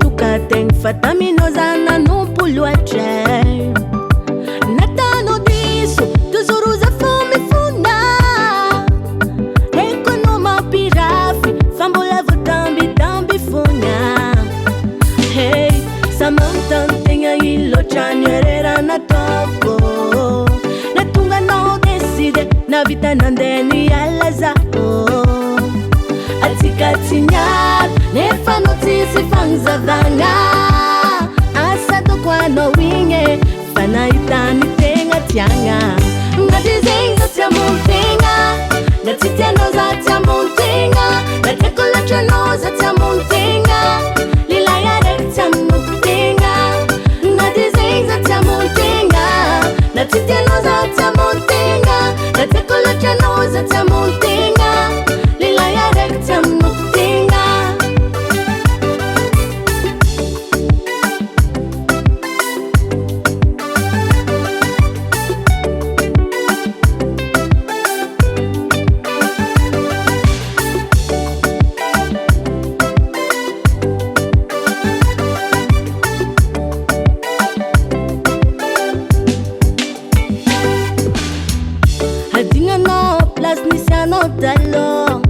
tokategna fa taminao za nanompo loatra. Natanao diso, toujours za fô mifona. Haiko anao mampirafy fa mbola voatambitamby fogna. Hey, sa manontany tegna ino loatra ny erreur nataoko. Nahatonga anao décide navita nandeha niala zaho. Atsika tsy niady nefa anao tsisy fagnazavagna. Asa ataoko anao igny e, fa nahita ny tegna tiagna. Na de zegny za tsy amontegna, na tsy tianao za tsy amontegna, na tiako loatra anao za tsy amontegna. Lehilahy araiky tsy amonotegna, na de zegny za tsy amontegna, na tsy tianao za tsy amontegna, na tiako loatra anao za tsy amontegna. Lehilahy araiky tsy amonotegna. Adignanao place nisy anao taloha.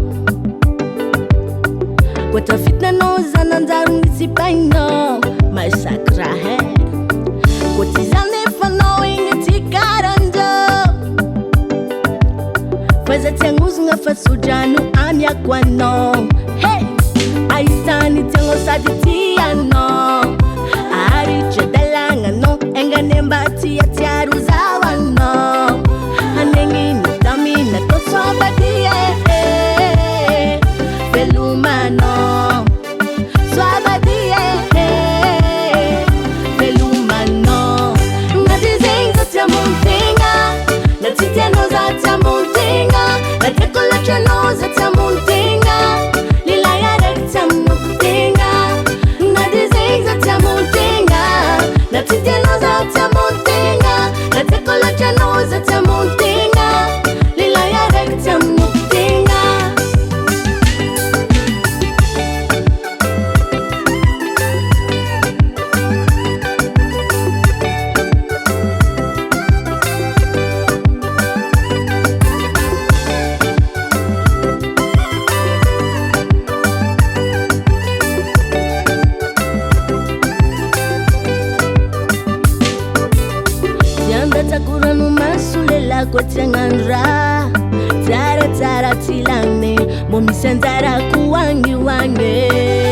Koa tafitinanao za nanjary nisipainao masaky raha e. Koa tsy za nefa anao igny tsy karahan'zao. Fa za tsy agnozogna fa sodrano amiako anao. Hey! Ahitany tianao sady tianao. Aritra dalagnanao engane mba tsy atsiaro zaho anao. Hanegniny tamina atao soabadia e. Velomanao. Soabadia e. Velomanao. Na de zegny za tsy amontegna, na tsy tianao za tsy amontegna, na tiako loatra anao za tsy amontegna. Lehilahy araiky tsy amonotegna, na de zegny za tsy amontegna, na tsy tianao za tsy amontegna, na tiako loatra anao za tsy amontegna. Lehilahy araiky tsy amonotegna. Tsy andatsako ranomaso lelako tsy hagnano raha tsaratsara tsy lany mbô misy anjarako agny ho agny e.